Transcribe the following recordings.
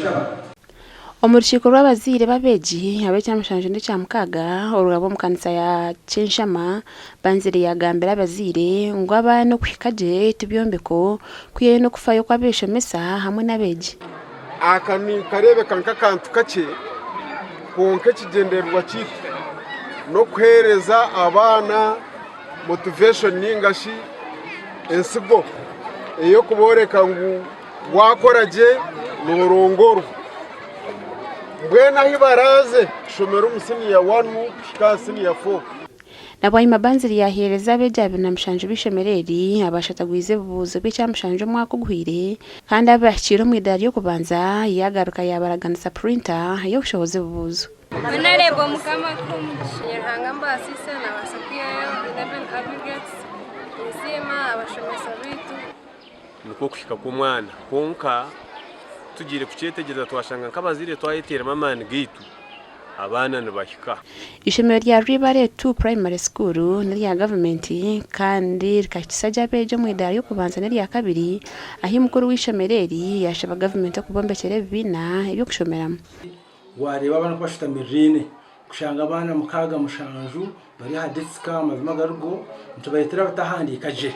Ninshaba. Omu rukiiko rw'abazaire b'abeegi ab'ekyamushanju n'ekyamukaaga oruraba omu kanisa ya Kyenshama, Banzire yaagambira abazaire ngu abaana okuhika gye ti byombeko kwihayo n'okufayo kw'abeshomesa hamwe n'abeegi. Aka nikareebeka nk'akantu kakye kwonka ekigyendererwa kyaitu n'okuheereza abaana motivation ninga shi ensigo ey'okubooreka ngu waakora gye noorongorwa. Mbwenu ahu baraaze kushomera omu siniya wani kuhika aha siniya fo. Na bwanyima Banziri yaaheereza abeegi 27 b'eishomero eri abaashatagwize ebibuuzo by'ekyamushanju omwaka oguhweire kandi abahikiire omu idaara ry'okubanza yaagaruka yaabaraganisa purinta ey'okushohoza ebibuuzo. Nareeba Omukama akuhe omugisha. Ruhanga ambaasise nabaasa kwihayo 11 aggregates. Ninsiima abashomesa baitu. Nikwo kuhika kw'omwana. Kwonka tugiire kukyetegyereza twashanga nk'abazaire twayeteeramu amaani gaitu, abaana nibahika. Eishomero rya Rwibare ii Primary School n'erya gavumenti kandi rikahikisa gye abeegi omu idaara ry'okubanza n'eryakabiri ahi mukuru w'eishomero eri yaashaba gavumenti okubombekyera ebibiina eby'okushomeramu. Waareeba abaana ku bashutamiriine, kushanga abaana mukaaga mushanju bari aha desika amazima agarigo nikibareetera batahandiika gye.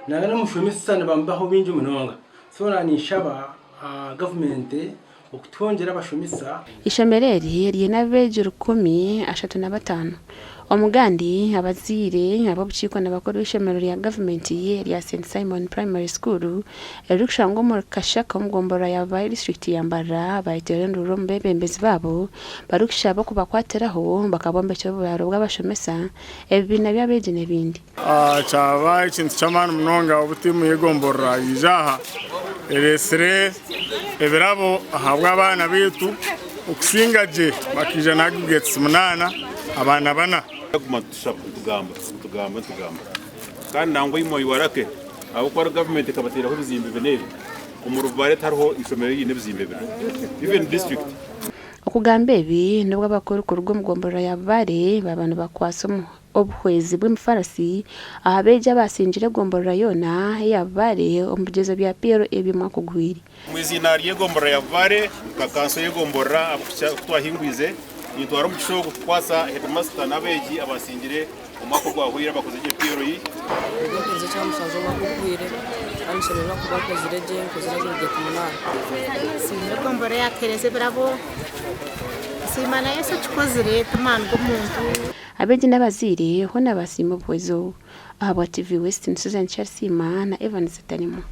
Nangwa n'omushomesa nibamubaho bingi munonga. So naaba ninshaba gavumenti okutwongyera abashomesa. Eishomero eri riine abeegi 135. Omugandi, abazaire, ab'obukiiko na bakuru b'eishomero rya gavumenti erya St Simon Primary School eririkushangwa omuri Kashaka omu gomborora ya Bubaare disiturikiti ya Mbarara bayeteera enduuru omu beebembezi baabo barikushaba okubakwatiraho bakabombekyera oburaaro bw'abashomesa, ebibiina by'abeegi n'ebindi. Kyaba ekintu ky'amaani munonga obu tiimu y'egomborora yaija aha ereetsire ebirabo ahabw'abaana baitu okusinga gye bakaija na aggregates munaana abaana bana. Tuguma nitushaba nitugamba nitugamba nitugamba kandi nangwa imwe iwarake ahabw'okuba ari gavumenti ekabateeraho ebizimbe bina ebi omu Rubare tihariho eishomero eriine ebizimbe bina even district. Okugamba ebi nibwo abakuru kuruga omu gomborora ya Bubare baaba nibakwasa obuhwezi bw'emifarasi aha beegi abaasingire egomborora yoona eya Bubare omu bigyezo bya PLE eby'omwaka oguhweire. Omu iziina ry'egomborora ya Bubare nka kanso y'egomborora ahabw'okuhitsya oku twahingwize, nintwara omugisha ogu kukwatsa hedimasita n'abeegi abasingire omwaka ogwahweire abakoze gye PLE. Nibwo mperize ekyamushanju omwaka oguhweire kandi nshemereirwe ahakuba nkozire gye, nkozire aggregate munaana. Nsiimire egomborora eyatuheereza ebirabo, nsiima na Yesu okikozire ti maani g'omuntu. Abeegi n'abazaire hoona baasiima obuhwezi obu. Ahabwa TV West ni Susan Kyarisiima na Evans Taremwa.